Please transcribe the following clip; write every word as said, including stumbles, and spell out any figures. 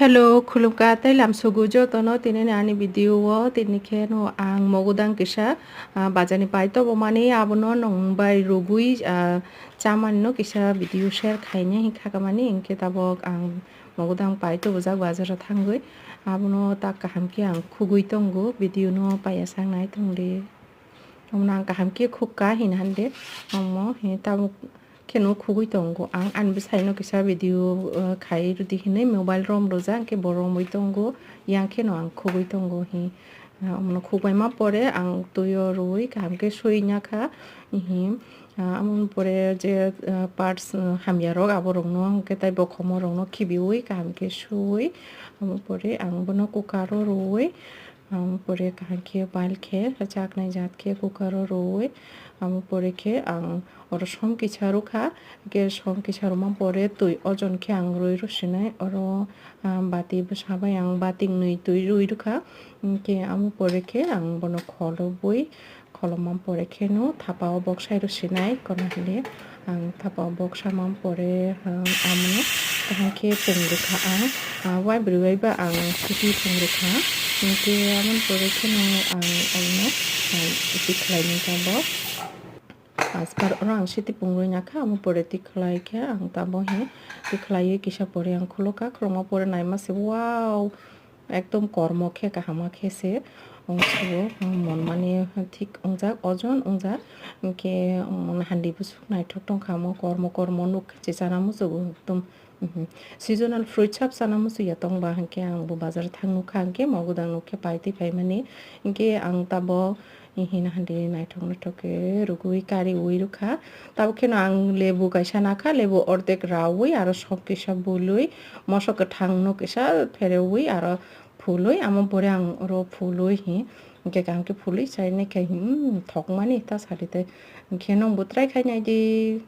Hello, khulumkha tei lamsogo jotono tinini ani video o. Tini khe no ang mogodang kisa, ah, bazar ni pai tobomani, abono nwng bai rugwi, ah, chamani no kisa video share khaina hinkha kamani, hinkhe tabok ang mogodang pai tobojak bazar o thangwi. Abono tak kaham khe ang khugwi tongo, video no paiya sak nai tongdi. Omo ang kaham khe khukha hina hande, omo he tabok kheno khugwi tongo. Ang ani bwsaino kisa video, uh, khai rwdi hinwi mobile rom rwjak, hwnkhe bo romwi tongo, yang kheno ang khugwi tongo hi. Uh, omono khukbaima pore ang twio rwui kaham khe sui nakha hi. Uh, amoni pore je, uh, parts, uh, hamya rok abo rokno hwnkhe tei bokhomorokno khibiui kaham khe suui, amo pore ang bono cooker o rwui, amo pore kaham khe boil khe chaknai jat khe cooker o rwui, amo pore khe ang oro som kisa rwkha, hwnkhe som kisa rwma pore twi ojon khe ang rwi rw sinai oro, ah, bati bwsa bai ang bati nwi twi rwi rwkha, hwnkhe amo pore khe ang bono kholobwi, kholoma pore kheno thapa o bok sai rw sinai kono hwnwi ang thapa o bok sama pore, ah, amono kaham khe pung rwkha ang, ah, waibrwi bai ba ang siti pung rwkha, hwnkhe amoni pore kheno ang omo, ah, tikhlai nai tabok. Asbar oro ang siti pung rwi nakha, amo pore tikhlai khe ang tabok he tikhlaiwi kisa pore ang khulukha, khulukma pore naima se, wow! Ekdom kormo khe kaham khe se wngsugo, mon mani thik wngjak, ojon wngjak, hwnkhe mon handi bwswk naithok tongkha, omo kormo kormo nuk khe se chana muchungo ekdom, mhm. Seasonal fruit sab chana muchungya tongba, hwnkhe ang bo bazar thang nukha, hwnkhe mogodang nuk khe pai twi phaimani, hwnkhe ang tabok hina handi naithok naithok khe rwgwi kariui rwkha. Tabuk kheno ang lebu kaisa nakha, lebu ordek raui aro sok kisa bului, moso kwthang no kisa phereui aro phului, amo pore ang oro phului hi, hwnkhe kaham khe phului chainai khe, hmm, thokmani ta sari tei. Hwnkhe nwngbo try khai naidi.